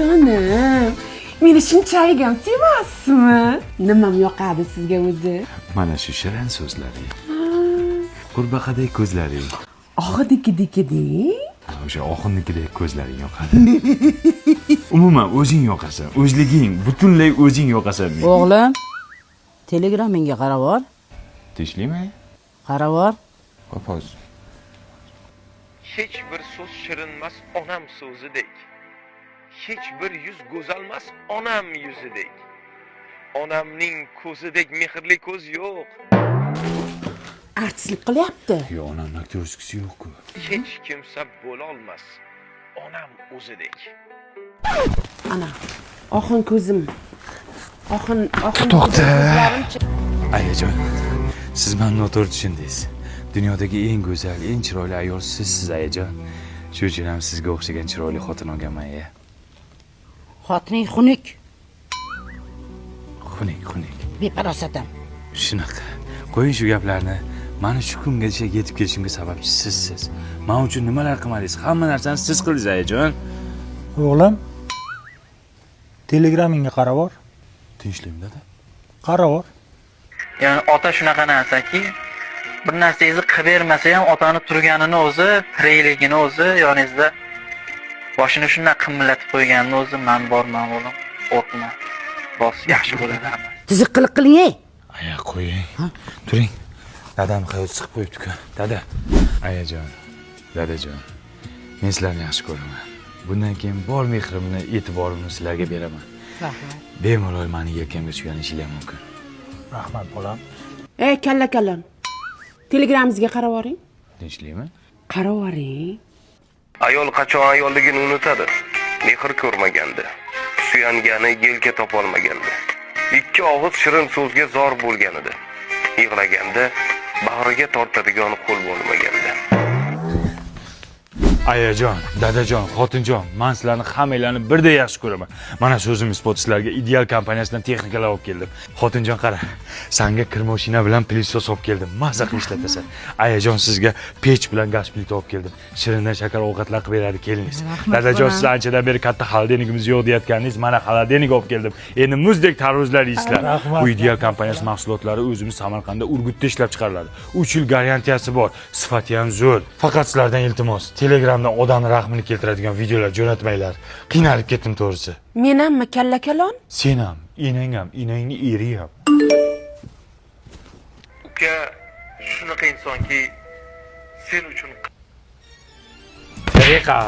Jonim, meni shunchalik ham sevasizmi? Nimam yoqadi sizga o'zi? Mana shu shirin so'zlaring, qurbaqadek ko'zlaring. Oxidiki deng. O'sha oxunnikidek ko'zlaring yoqadi. Umuman o'zing yoqasan, o'zliging, butunlay o'zing yoqasan menga. O'g'lim, telegramingga qarab ol. Tinchlikmi? Qarab ol. Hop, hozir. Hech bir so'z shirinmas onam so'zidek. Hech bir yuz go'zalmas onam yuzidek. Onamning ko'zidek mehrli ko'z yo'q. Artistlik qilyapti. Yo'q, onamni актёрский si yo'q-ku. Hech kimsa bo'lolmas onam o'zidek. Ana, oxun ko'zim. Oxun, oxun. To'xta. Ko'zlarimchi. Ayajon, siz mani noto'g'ri tushundingiz. Dunyodagi eng go'zal, eng chiroyli ayol sizsiz, ayajon. Shu uchun ham sizga o'xshagan chiroyli xotin olganman, aya. Xotining xunuk. Xunuk, xunuk. Befarosat ham. Shunaqa. Qo'ying shu gaplarni. Mani shu kungacha yetib kelishimga sababchi sizsiz. Men uchun nimalar qilmadingiz? Hamma narsani siz qildingiz, ayajon. O'g'lim, telegramingga qarab ol. Tinchlikmi, dada? Qarab ol. Ya'ni ota shunaqa narsaki, bir narsangizni qilib bermasa ham otani turganini o'zi, tirikligini o'zi, yoningizda boshini shunday qimillatib qo'yganini o'zi, man borman, o'g'lim, qo'rqma. Bos, yaxshi bo'ladi hamma. Tiziq qiliq qiling, ey. Aya, qo'ying. Turing. Dadam hayot siqib qo'yibdi-ku. Dada. Ayajon, dadajon. Men sizlarni yaxshi ko'raman. Bundan keyin bor mehrimni, e'tiborimni sizlarga beraman. Rahmat. Bemalol mani yelkamga suyanishinglar mumkin. Rahmat, bolam. Ey, kalla kallon. Telegramingizga qarab oring. Tinchlikmi? Qarab oring. Ayol qachon ayolligini unutadi? Mehr ko'rmaganda, suyangani yelka topolmaganda, ikki og'iz shirin so'zga zor bo'lganida, yig'laganda bag'riga tortadigan qo'l bo'lmaganda. Ayajon, dadajon, xotinjon, man sizlarni hammanglarni birdek yaxshi ko'raman. Mana so'zim isboti, sizlarga Ideal kompaniyasidan texnikalar olib keldim. Xotinjon, qara, sanga kir mashina bilan пылесос olib keldim. Maza qilib ishlatasan. Ayajon, sizga pech bilan gaz plita olib keldim. Shirindan shakar ovqatlar qilib beradi keliningiz. Rahmat, Dadajon, bolam. siz anchadan beri katta холодильник imiz yo'q deyotgandingiz, mana холодильник olib keldim. Endi muzdek tarvuzlar yeysizlar. Rahmat. Bu Ideal kompaniyasi mahsulotlari o'zimiz Samarqandda, Urgutda ishlab chiqariladi. 3 yil garantiyasi bor. Sifati ham zo'r. Faqat sizlardan iltimos, Telegramdan odamni rahmini keltiradigan videolar jo'natmanglar. Qiynalib ketdim to'g'risi. Menammi, kalla kalon? Sen ham, enang ham, enangni eri ham. Uka shunaqa insonki, sen uchun Tariqa.